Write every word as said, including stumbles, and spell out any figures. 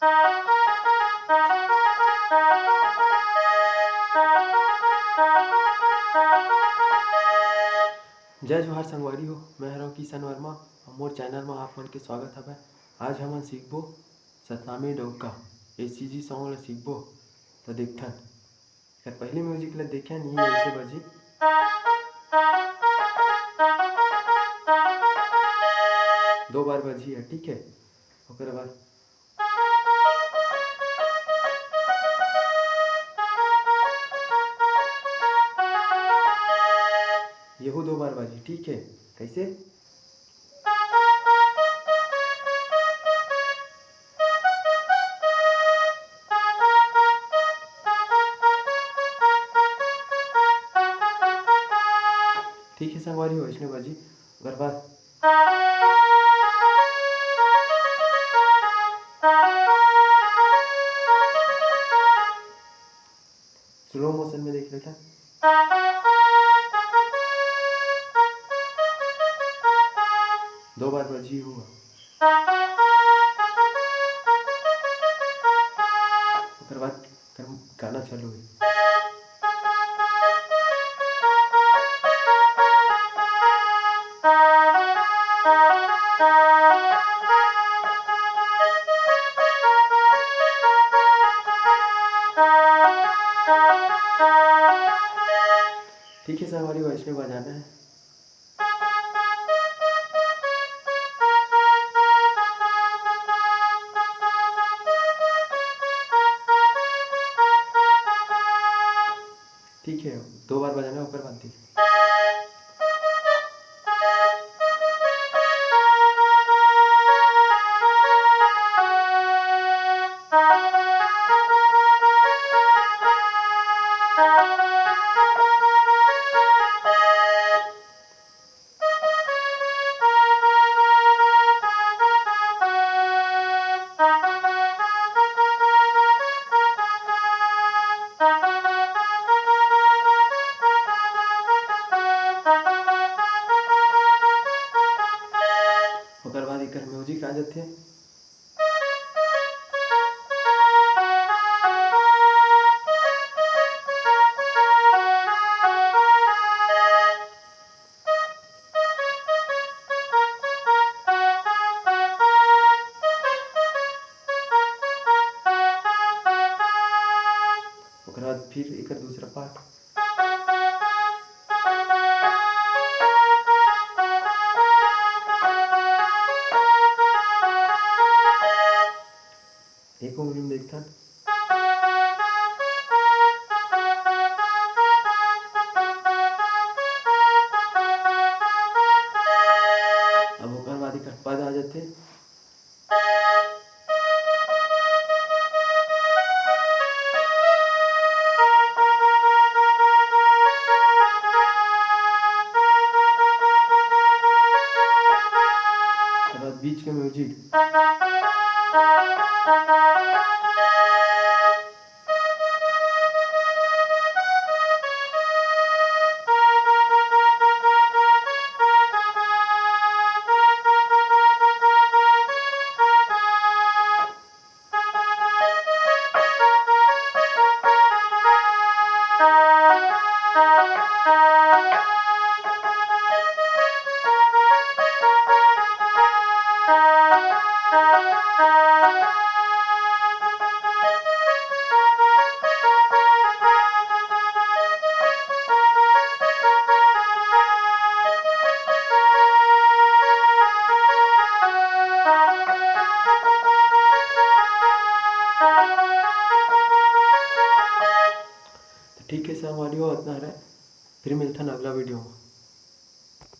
जय जोहार संगवारी हो, मैं हरव किशन वर्मा अउ मोर चैनल म आप मन के स्वागत हवय। आज हमन सीखबो सतनामी डउका, एसीजी सॉन्ग ल सीखबो। त देखथन, एकर पहिली म्यूजिक ल देखेन, ये ऐसे बजी, दो बार बजी है, ठीक है। ओकर बाद यहू दो बार बाजी, ठीक है। कैसे? ठीक है संगवारी हो, इसने बाजी। ओकर बाद स्लो मोशन में देख लेथन। दो बार बजी हुआ, ओकर बाद कर गाना चालू है। ठीक है संगवारी, वैसने बजाना है। ठीक है, दो बार बजाना है ऊपर बांध के। ओकर बाद एकर म्यूजिक आ जाथे। ओकर बाद फिर एकर दूसरा पार्ट। एक उंगली में देखथन। अब ओकर बाद एकर पद आ जाथे। ओकर बाद बीच के म्यूजिक। तो ठीक है संगवारी हो, अतना हरे, फिर मिलथन अगला वीडियो में।